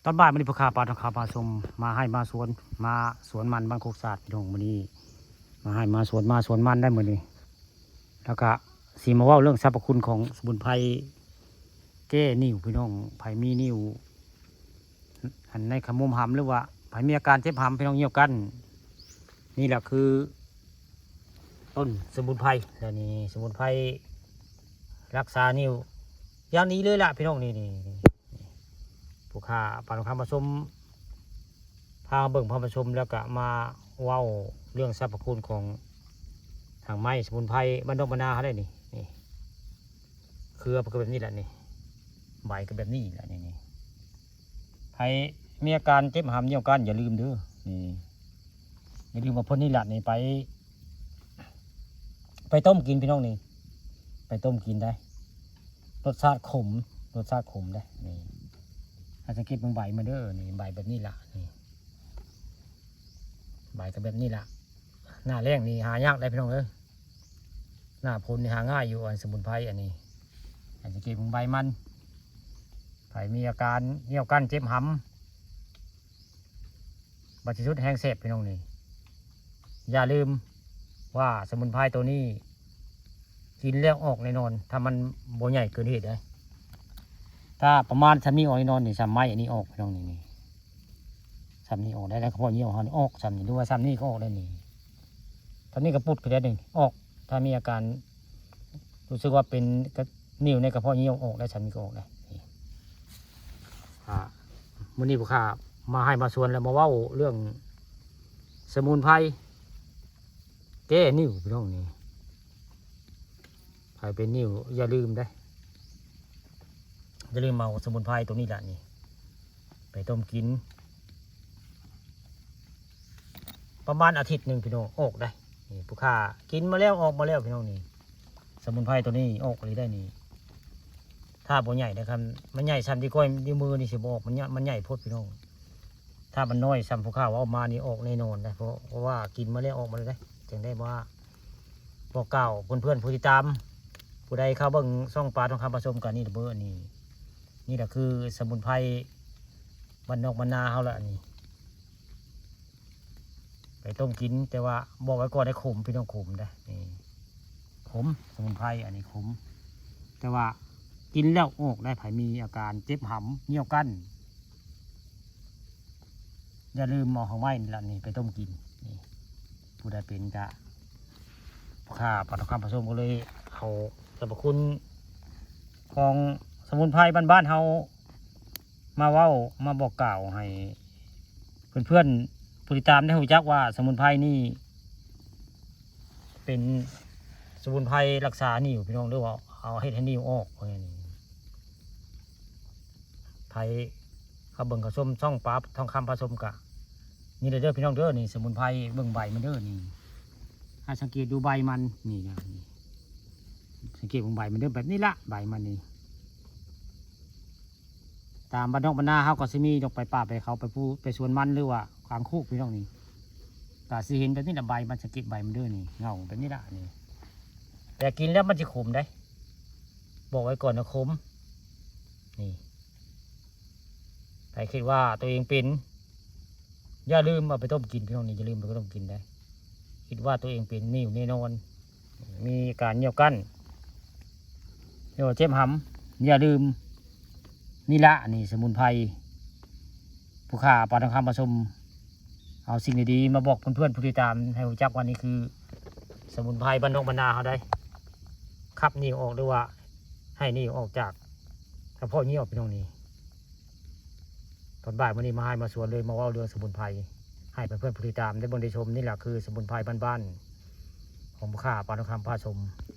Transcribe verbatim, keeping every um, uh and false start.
ตอนบ่ายมื้อนี้ พ่อค้าปานทองคำพาชม มาไฮ่มาสวน มาสวนมันบ้านโคกสะอาดพี่น้อง มื้อนี้มาไฮ่มาสวน มาสวนมันได้มื้อนี้ แล้วก็สิมาเว้าเรื่องสรรพคุณของสมุนไพรแก้นิ่วพี่น้อง ไผมีนิ่ว อันในขมุมหำ หรือว่าไผมีอาการเจ็บหำพี่น้อง เหี่ยวกั้น นี่แหละคือ ต้นสมุนไพร แล้วนี่สมุนไพรรักษานิ่วอย่างดีเลยล่ะพี่น้อง นี่นี่นี่ พ่อค้าปานทองคำพาชม พาเบิ่งพาชม แล้วก็มาเว้าเรื่องสรรพคุณของหางไม้สมุนไพรบ้านดงบ้านนาเฮาได้นี่ นี่ เครือมันก็แบบนี้แหละนี่ ใบก็แบบนี้แหละนี่นี่ ไผมีอาการเจ็บหำเหี่ยวกั้นอย่าลืมเด้อ นี่ อย่าลืมเอาพ่นนี่แหละนี่ไป ไปต้มกินพี่น้องนี่ ไปต้มกินได้ รสชาติขม รสชาติขมได้ นี่ ให้สังเกตเบิ่งใบมันเด้อ นี่ ใบแบบนี้ล่ะ นี่ ใบก็แบบนี้ล่ะ หน้าแล้งนี่หายากได้พี่น้องเอ้ย หน้าฝนนี่หาง่ายอยู่ อันสมุนไพรอันนี้ ให้สังเกตเบิ่งใบมัน ไผมีอาการเหี่ยวกั้นเจ็บหำ บัดที่สุดแฮงแสบพี่น้องนี่ อย่าลืมว่าสมุนไพรตัวนี้ กินแล้วออกแน่นอน ถ้ามันบ่ใหญ่เกินเหตุเด้ ถ้าประมาณส่ำนี้ออกแน่นอนนี่ ส่ำไม้อันนี้ออกพี่น้องนี่ นี่ ส่ำนี้ออกได้ แล้วกระเพาะเหี่ยวเฮานี่ออก ส่ำนี้ หรือว่าส่ำนี้ก็ออกได้นี่ ส่ำนี้ก็ปุดขึ้นได้นี่ ออก ถ้ามีอาการ รู้สึกว่าเป็นกระ นิ่วในกระเพาะเหี่ยวออกได้ ส่ำนี้ก็ออกได้นี่ อ่า มื้อนี้พ่อค้ามาไฮ่มาสวนแล้วมาเว้าเรื่องสมุนไพรแก้นิ่วพี่น้องนี่ ไผเป็นนิ่วอย่าลืมเด้ อย่าลืมเอาสมุนไพรตัวนี้ล่ะนี่ ไปต้มกิน ประมาณอาทิตย์หนึ่งพี่น้อง ออกได้ นี่พ่อค้ากินมาแล้วออกมาแล้วพี่น้องนี่ สมุนไพรตัวนี้ออกอีหลีได้นี่ ถ้าบ่ใหญ่นะครับ มันใหญ่ส่ำที่ก้อยนิ้วมือนี่สิบ่ออก มันใหญ่ มันใหญ่โพดพี่น้อง ถ้ามันน้อยส่ำพ่อค้าว่าออกมานี่ออกแน่นอนนะ เพราะ เพราะว่ากินมาแล้วออกมาเลยได้ จั่งได้ว่า บอกกล่าวเพื่อนๆผู้ติดตาม ผู้ใดเข้าเบิ่งช่องปานทองคำพาชมกันนี่เบอร์นี่ นี่แหละคือสมุนไพรบ้านนอกบ้านนาเฮาละนี่ ไปต้มกิน แต่ว่าบอกไว้ก่อนได้ขมพี่น้อง ขมได้นี่ ขม สมุนไพรอันนี้ขม แต่ว่ากินแล้วออกได้ ไผมีอาการเจ็บหำเหี่ยวกั้น อย่าลืมเอาหางไม้นี่ละนี่ไปต้มกินนี่ ผู้ใดเป็นกะ พ่อค้าปานทองคำพาชมก็เลยเอาสรรพคุณของสมุนไพรบ้านๆเฮามาเว้ามาบอกกล่าวให้เพื่อนๆผู้ติดตามได้รู้จักว่าสมุนไพรนี่ เป็นสมุนไพรรักษานิ่วพี่น้อง หรือว่าเอาเฮ็ดให้นิ่วออกว่าแนวนี้ ไผเข้าเบิ่งเข้าชมช่องปานทองคำพาชมกะ นี่เด้อพี่น้องเด้อ นี่สมุนไพร เบิ่งใบมันเด้อนี่ ให้สังเกตดูใบมันนี่นะนี่ สังเกตเบิ่งใบมันเด้อ แบบนี้ละใบมันนี่ ตามบ้านนอกบ้านนาเฮาก็สิมีดอกไปป่าไปเขาไปภูไปสวนมันหรือว่ากลางโคกพี่น้องนี่ ก็สิเห็นแบบนี้ละใบมัน สังเกตใบมันเด้อนี่ เงาแบบนี้ละนี่ แต่กินแล้วมันสิขมได้ บอกไว้ก่อนนะขม นี่ ใครคิดว่าตัวเองเป็น อย่าลืมเอาไปต้มกินพี่น้องนี่ อย่าลืมเอาไปต้มกินได้ คิดว่าตัวเองเป็นนิ่วแน่นอน มีการเหี่ยวกั้น เหี่ยวเจ็บหำ อย่าลืม นี่ละนี่สมุนไพร พ่อค้าปานทองคำพาชม เอาสิ่งดีๆมาบอกเพื่อนๆผู้ติดตามให้รู้จักว่านี่คือ สมุนไพรบ้านนอกบ้านนาเฮาได้ ขับนิ่วออกหรือว่า ให้นิ่วออกจากกระเพาะเหี่ยวพี่น้องนี่ ตอนบ่ายมื้อนี้มาไฮ่มาสวนเลยมาเว้าเรื่องสมุนไพร ให้เพื่อนๆผู้ติดตามได้เบิ่งได้ชม นี่แหละคือสมุนไพรบ้านๆของพ่อค้าปานทองคำพาชม